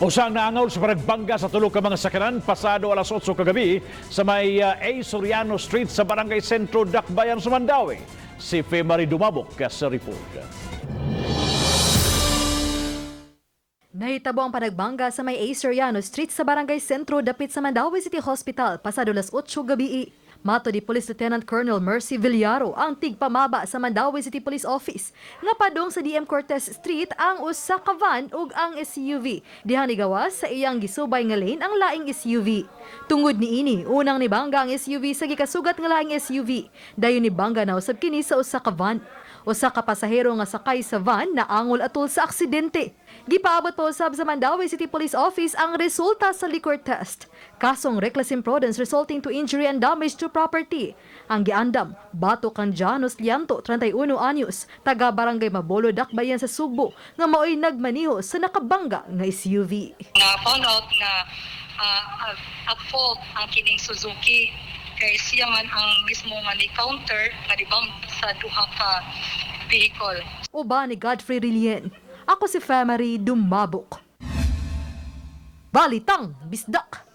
Usang naangol sa panagbangga sa tulo ka mga sakyanan pasado alas 8 kagabi sa may A. Soriano Street sa Barangay Sentro, Dakbayan sa Mandaue. Si Femary Dumabok sa report. Nahitabo ang panagbangga sa may A. Soriano Street sa Barangay Sentro dapit sa Mandaue City Hospital pasado las 8 gabi. Mato ni Police Lieutenant Colonel Mercy Villaro, ang tigpamaba sa Mandaue City Police Office, nga padung sa DM Cortez Street ang usa ka van ug ang SUV. Diha nigawas sa iyang gisubay nga lane ang laing SUV. Tungod niini, unang nibangga ang SUV sa gikasugat nga laing SUV. Dayon nibangga na usab kini sa usa ka van. Usa ka pasahero nga sakay sa van naangol atol sa aksidente. Gipaabot pa usab sa Mandaue City Police Office ang resulta sa liquor test. Kasong reckless imprudence resulting to injury and damage to property. Ang giandam, batok kang Janos Lianto, 31 anyos, taga Barangay Mabolo, Dakbayan sa Sugbo, nga maoy nagmaniho sa nakabangga nga SUV. Na found out nga at fault ang kining Suzuki kay siya man ang mismo nga ni counter nga nibang sa duha ka vehicle. Uban ni Godfrey Rilien. Ako si Femary Dumabok. Balitang Bisdak!